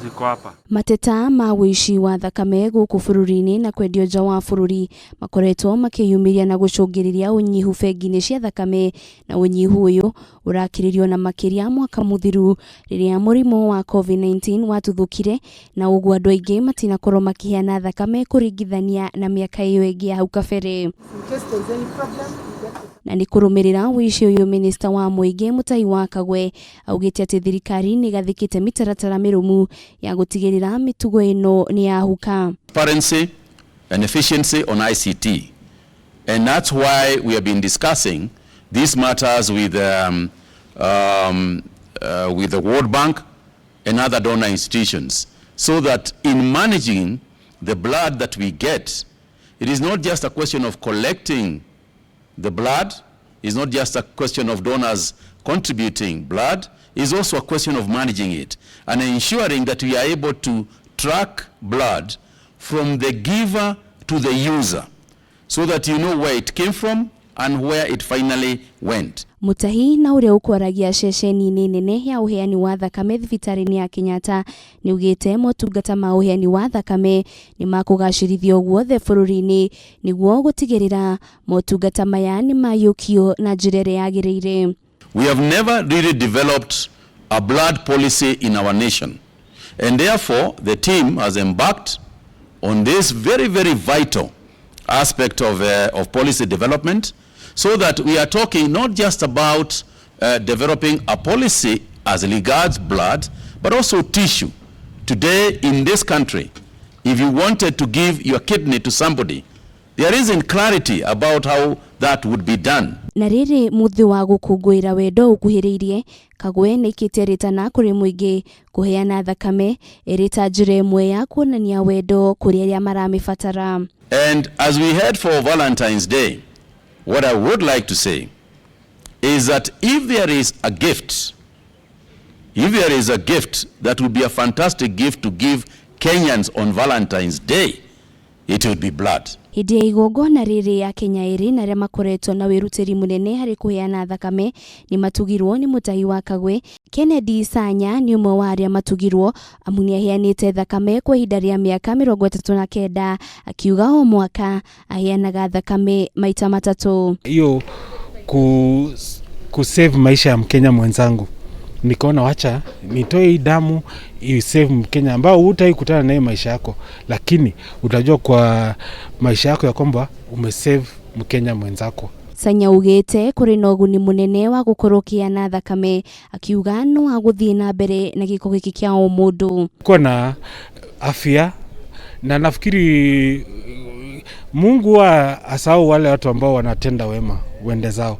Ziko hapa. Mateta ma ũici wa thakame gũkũ bũrũri-inĩ na kwendio nja wa bũrũri makoretwo makĩyumĩria na gũcũngĩrĩria ũnyihu bengi-inĩ cia thakame, na ũnyihu ũyũ ũrakĩrĩrio na makĩria mwaka mũthiru rĩrĩa mũrimũ wa COVID-19 watuthũkire, na ũguo andũ aingĩ matinakorwo makĩheana thakame kũringithania na mĩaka ĩyo ĩngĩ ya hau kabere. Na nĩ kũrũmĩrĩra ũici ũyũ, minista wa mũingĩ Mutahi wa Kagwe augĩte atĩ thirikari nĩ ĩgathĩkĩte mĩtaratara mĩrũmu ya gũtigĩrĩra mĩtugo ĩno nĩ yahuka. Transparency and efficiency on ICT. And that's why we have been discussing these matters with the World Bank and other donor institutions, so that in managing the blood that we get, it is not just a question of collecting the blood, it's not just a question of donors contributing blood, it's also a question of managing it and ensuring that we are able to track blood from the giver to the user so that you know where it came from and where it finally went. Mutahi na ũrĩa ũkwaragia ceceni-inĩ nene ya ũheani wa thakame thibitarĩ-inĩ ya Kenyatta nĩ ugĩte motungata ma ũheani wa thakame nĩ makũgacĩrithio guothe bũrũri-inĩ nĩguo gũtigĩrĩra motungata maya nĩ mayũkio na njĩra ĩrĩa yagĩrĩire. We have never really developed a blood policy in our nation. And therefore, the team has embarked on this very, very vital aspect of policy development so that we are talking not just about developing a policy as regards blood, but also tissue. Today in this country, if you wanted to give your kidney to somebody, there isn't clarity about how that would be done. Na rĩrĩ mũthĩ wa gũkũngũĩra wendo ũkuhĩrĩirie, Kagwe nĩ aikĩtie rĩtana kũrĩ mũingĩ kũheana thakame ĩrĩ ta njĩra ĩmwe ya kuonania wendo kũrĩ arĩa maramĩbatara. And as we head for Valentine's Day, what I would like to say is that if there is a gift, if there is a gift that would be a fantastic gift to give Kenyans on Valentine's Day, it would be blood. Hĩndĩ ya igongona rĩrĩ, Akenya erĩ na arĩa makoretwo na wĩrutĩri mũnene harĩ kũheana thakame nĩ matugirwo nĩ Mutahi wa Kagwe. Kennedy Sanya nĩ ũmwe wa arĩa matugirwo amu nĩ aheanĩte thakame kwa ihinda rĩa mĩaka 39, akiuga o mwaka aheanaga thakame maita 3. Hiyo ku save maisha ya Mkenya mwenzangu, nikaona wacha nitoe hii damu isave Mkenya ambao hutai kutana naye maisha yako, lakini utajua kwa maisha yako ya kwamba umesave Mkenya mwenzako. Sanya augĩte kũrĩ na ũguni mũnene wa gũkorwo ũkĩheana thakame, akiuga no agũthiĩ na mbere na gĩko gĩkĩ kĩa o mũndũ. Kuwa na afya, na nafikiri Mungu huwa asahau wale watu ambao wanatenda wema wende zao.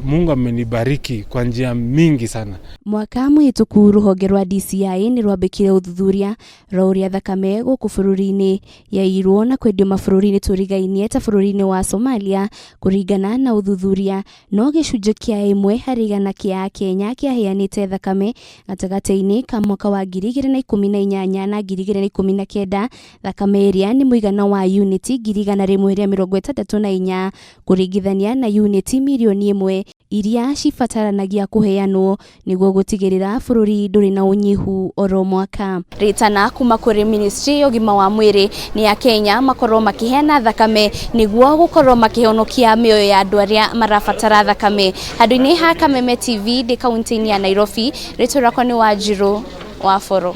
Mungu amenibariki kwa njia mingi sana. Mwaka mũhĩtũku rũhonge rwa DCI nĩ rwambĩkire ũthuthuria rwa ũrĩa thakame gũkũ bũrũri-inĩ yairwo na kwendio mabũrũri-inĩ tũrigainie ta bũrũri-inĩ wa Somalia. Kũringana na ũthuthuria, no gĩcunjĩ kĩa 1 harĩ 100 kĩa Akenya kĩaheanĩte thakame gatagatĩ-inĩ ka mwaka wa 2018 na 2019. Thakame ĩrĩa nĩ mũigana wa uniti 164,000 kũringithania na uniti 1 mirioni iria cibataranagia kũheanwo nĩguo gũtigĩrĩra bũrũri ndũrĩ na ũnyihu oro mwaka. Rĩtana kuma kũrĩ ministry ya ũgima wa mwĩrĩ nĩ ya Kenya makorwo makĩheana thakame nĩguo gũkorwo makĩhonokia mĩoyo ya andũ arĩa marabatara thakame. Handũ-inĩ ha Kameme TV ndĩ kaunti-inĩ ya Nairobi, rĩtwa rĩakwa nĩ Wanjirũ wa Boro.